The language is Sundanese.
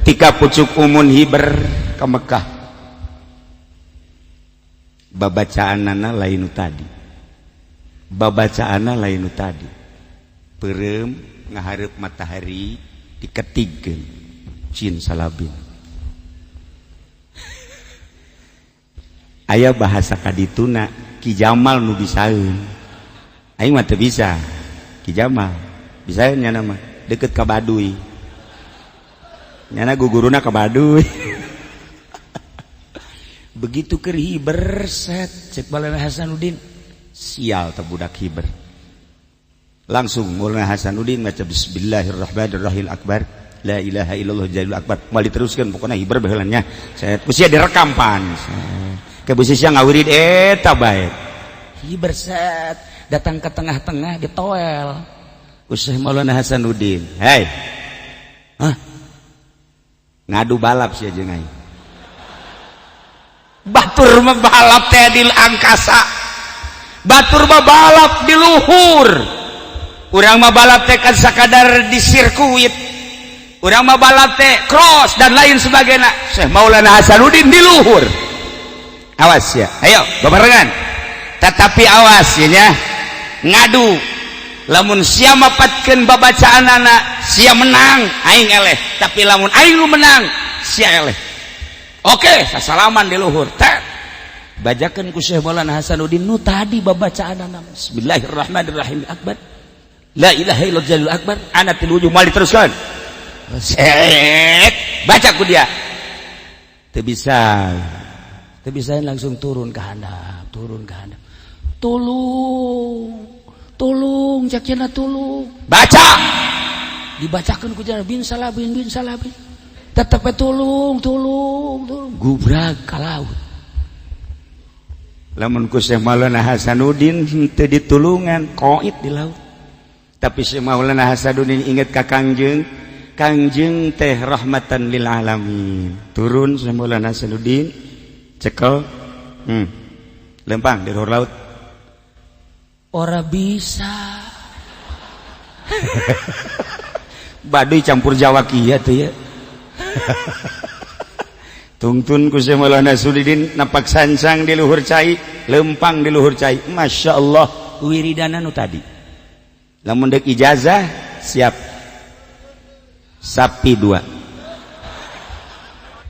Ketika pucuk umun hiber ke Mekah, babacaanana lain tadi, babacaanana lain tadi. Peureum ngahareup matahari, diketigkeun cin salabin. Aya bahasa kadituna, Ki Jamal nu bisaeun, aing mah teu bisa. Ki Jamal bisaeun, nya mah deket ka Baduy, nyana guguruna ka Baduy. Begitu keur hiber, set, cek Maulana Hasanuddin, "Sial teh budak hiber." Langsung Maulana Hasanuddin maca bismillahirrahmanirrahim, akbar, la ilaha illallah jalil akbar. Moal diteruskeun, pokoknya hiber baheulanya. Set, ku sia direkam pan ke bisi sia ngawirid eta bae. Hiber, set, datang ke tengah-tengah, ditoel ku Syekh Maulana Hasanuddin, "Hei, hah, ngadu balap sia jeung aing. Batur mah balap teh di angkasa, batur mah balap di luhur, urang mah balap teh kan sakadar di sirkuit, urang mah balap teh cross dan lain sebagainya." Syekh Maulana Hasanuddin di luhur, "Awas ya, ayo babarengan, tetapi awas ya nya, ngadu. Lamun sia mapatkeun babacaanana, sia menang, aing eleh. Tapi lamun aing nu menang, sia eleh." Oke, sasalaman di luhur. Tet. Bajakeun ku Syekh Maulana Hasanuddin nu tadi babacaanana, bismillahirrahmanirrahim akbar, la ilaha illallah jalil akbar, anatil wujuh. Moal diteruskan. Set, baca ku dia. Teu bisa. Teu bisa, langsung turun ke handap, turun ke handap. "Tolong, tolong," cek cenah, "tolong." Baca. Dibacakeun ku cenah bin salabin, bin salabin. Tetep tolong, tolong, tolong. Gubrag ka laut. Lamun ku Syekh Maulana Hasanuddin teu ditulungan, koit di laut. Tapi Syekh Maulana Hasanuddin inget ka Kangjeng, Kangjeng teh rahmatan lil alamin. Turun Syekh Maulana Hasanuddin, cekel, lempang di luar laut. Ora bisa. Baduy campur Jawa kieu tuh ya. Tungtun ku Syekh Maulana Hasanuddin napak sancang di luhur cai, lempang di luhur cai. Masya Allah, wiridana nu tadi. Lamun dek ijazah siap, sapi dua.